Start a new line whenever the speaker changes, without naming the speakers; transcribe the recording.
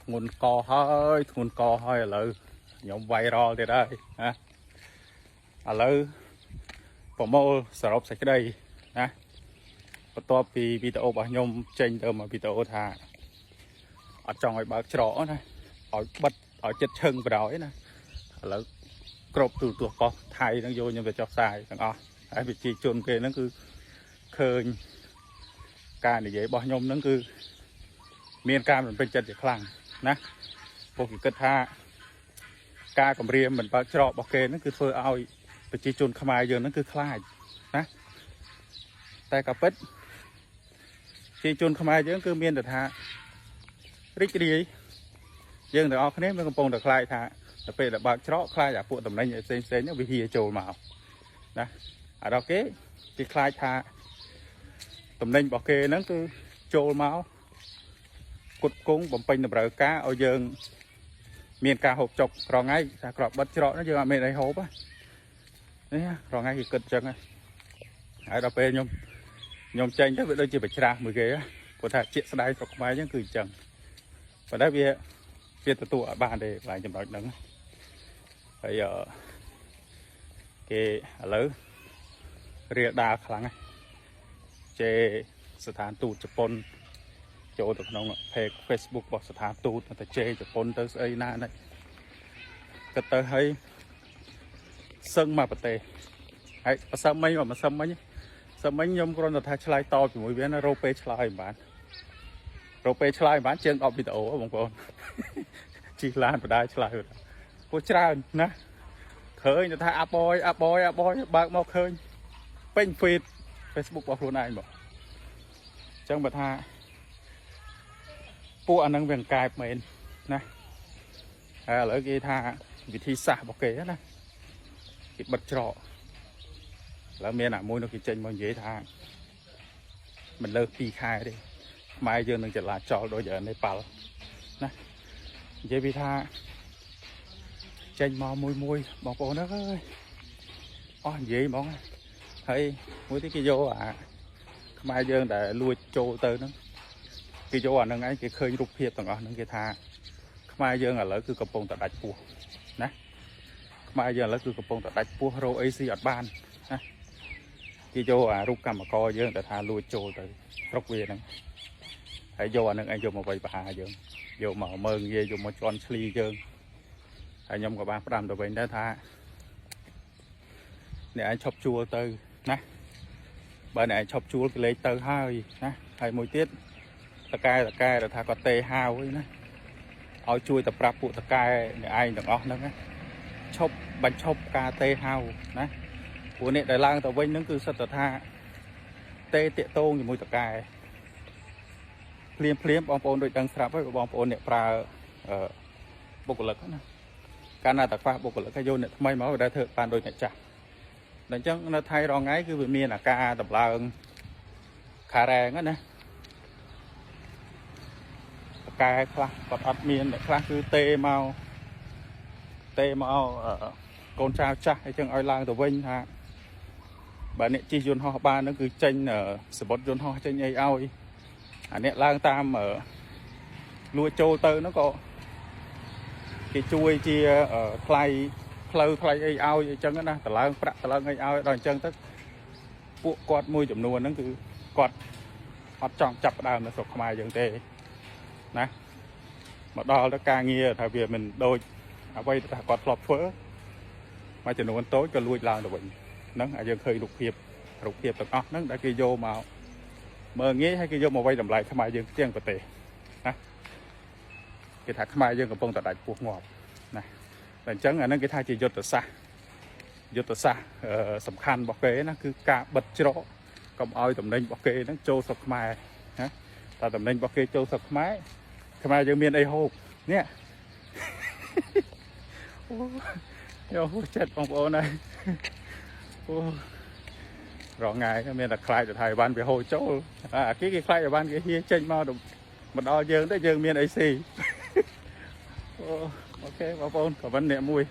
ធ្ងន់កហើយធ្ងន់កហើយឥឡូវខ្ញុំ viral ទៀតហើយណាឥឡូវប្រមូលសរុបសេចក្តីណាបន្ទាប់ពីវីដេអូរបស់ខ្ញុំចេញទៅមកវីដេអូថាអត់ចង់ឲ្យបើកច្រកណាឲ្យបិទឲ្យចិត្តឈឹងបណ្ដោយណាឥឡូវគ្រប់ទូរទស្សន៍ប៉ុស្តិ៍ថៃហ្នឹងយកខ្ញុំទៅចុះផ្សាយទាំងអស់ហើយប្រជាជនគេហ្នឹងគឺឃើញការនិយាយរបស់ខ្ញុំហ្នឹងគឺមានការមិនពេញចិត្តជាខ្លាំងណាពួកគេគិតថាការគម្រាមមិនបើកច្រករបស់គេហ្នឹងគឺធ្វើឲ្យប្រជាជនខ្មែរយើងហ្នឹងគឺខ្លាចណាតែក៏ពិតប្រជាជនខ្មែរយើងគឺមានតែថារីករាយយើងទាំងអស់គ្នាមានកំពុងតែខ្លាចថាដល់ពេលដែលបើកច្រកខ្លាចអាពួកតំណែងផ្សេងផ្សេងហ្នឹងវាហៀចូលមកណាអាដល់គេគេខ្លាចថាតំណែងរបស់គេហ្នឹងគឺចូលមកគុតគង់បំពេញតម្រូវការឲ្យយើងមានការហូបចុករងៃថាក្របបិទច្រកហ្នឹងយើងអត់មានអីហូបនេះរងៃគេគិតចឹងហើយដល់ពេលខ្ញុំចេញទៅវាដូចជាបច្រាស់មួយគេព្រោះថាជាក់ស្ដែងស្រុកខ្មែរចឹងគឺអញ្ចឹងប៉ុន្តែវាវាទទួលអត់បានទេកន្លែងចំណុចហ្នឹងហើយគេឥឡូវរៀលដាលខ្លាំងណាស់ជេស្ថានទូតជប៉ុនចូលទៅក្នុង page Facebook របស់ស្ថានទូតទៅជេជប៉ុនទៅស្អីណានេះគិតទៅឲ្យសឹងមកប្រទេសហើយបើសិនមិញបើសិនមិញសិនមិញខ្ញុំគ្រាន់តែថាឆ្លើយតបជាមួយវាណារោពេលឆ្លើយមិនបានរោពេលឆ្លើយមិនបានជាង10វីដេអូបងប្អូនជិះឡានបដាឆ្លើយពួកច្រើនណាឃើញទៅថាអាបយអាបយអាបយបើកមកឃើញពេញ feed Facebook របស់ខ្លួនឯងបងអញ្ចឹងបើថាពួកអានឹងវាអង្កែបមែនណាហើយឥឡូវគេថាវិធីសាស្ត្ររបស់គេណាគេបិទច្រកឥឡូវមានអាមួយនោះគេចេញមកនិយាយថាមិនលើស2ខែទេខ្មែរយើងនឹងចលាចលដូចនេប៉ាល់ណានិយាយពីថាចេញមកមួយមួយបងប្អូនអើយអស់និយាយហ្មងហើយមួយទៀតគេយកអាខ្មែរយើងដែលលួចចូលទៅហ្នឹងគេយកអាហ្នឹងឯងគេឃើញរូបភាពទាំងអស់ហ្នឹងគេថាខ្មែរយើងឥឡូវគឺកំពុងតែដាច់ពោះណាខ្មែរយើងឥឡូវគឺកំពុងតែដាច់ពោះរោអីស៊ីអត់បានណាគេយកអារូបកម្មករយើងដែលថាលួចចូលទៅស្រុកវាហ្នឹងហើយយកអាហ្នឹងឯងយកមកវាយប្រហារយើងយកមកមើងងាយយកមកជន់ឈ្លីយើងហើយខ្ញុំក៏បានផ្ដាំទៅវិញដែរថាអ្នកឯងឈប់ជួលទៅណាបើអ្នកឯងឈប់ជួលគេលេខទៅហើយណាហើយមួយទៀតតកែតកែដែលថាគាត់ទេហៅឯណាឲ្យជួយទៅប្រាប់ពួកតកែអ្នកឯងទាំងអស់ហ្នឹងណាឈប់បញ្ឈប់ការទេហៅណាពួកអ្នកដែលឡើងទៅវិញហ្នឹងគឺសិតតែថាទេតាកតងជាមួយតកែភ្លាមភ្លាមបងប្អូនដូចដឹងស្រាប់ហើយបងប្អូនអ្នកប្រើបុគ្គលិកណាកាលណាតែខ្វះបុគ្គលិកគេយកអ្នកថ្មីមកវាដែលធ្វើបានដូចអ្នកចាស់ដល់អញ្ចឹងនៅថៃរងថ្ងៃគឺវាមានអាការតម្លើងខារ៉ែងណាតកែខ្លះគាត់អត់មានអ្នកខ្លះគឺទេមកទេមកកូនចៅចាស់អីចឹងឲ្យឡើងទៅវិញថាបើអ្នកជិះយន្តហោះបានហ្នឹងគឺចេញសបុតយន្តហោះចេញអីឲ្យអាអ្នកឡើងតាមលួចចូលទៅហ្នឹងក៏គេជួយជាថ្លៃផ្លូវថ្លៃអីឲ្យអីចឹងណាតឡើងប្រាក់តឡើងអីឲ្យដល់អញ្ចឹងទៅពួកគាត់មួយចំនួនហ្នឹងគឺគាត់អត់ចង់ចាប់ផ្ដើមនៅស្រុកខ្មែរយើងទេណាមកដល់ទៅការងារថាវាមិនដូចអ្វីដែលថាគាត់ធ្លាប់ធ្វើមួយចំនួនតូចក៏លួចឡើងទៅវិញហ្នឹងហើយយើងឃើញរូបភាពរូបភាពទាំងអស់ហ្នឹងដែលគេយកមកមើលងាយហើយគេយកមកវាយតម្លៃខ្មែរយើងទាំងប្រទេសណាគេថាខ្មែរយើងកំពុងតែដាច់ពោះងាប់ណាតែអញ្ចឹងអាហ្នឹងគេថាជាយុទ្ធសាស្ត្រយុទ្ធសាស្ត្រសំខាន់របស់គេណាគឺការបិទច្រកកុំឲ្យតំណែងរបស់គេហ្នឹងចូលស្រុកខ្មែរណាតែតំណែងរបស់គេចូលស្រុកខ្មែរខ្មែរយើងមានអីហូបនេះអូយកចិត្តបងប្អូនហើយអូរងថ្ងៃមានតែខ្លាចទៅថៃវ៉ាន់វាហូរចូលអាគេគេខ្លាចអីវ៉ាន់គេហៀចេញមកមកដល់យើងទៅយើងមានអីស៊ីអូ OK បងប្អូនក៏មិនអ្នកមួយ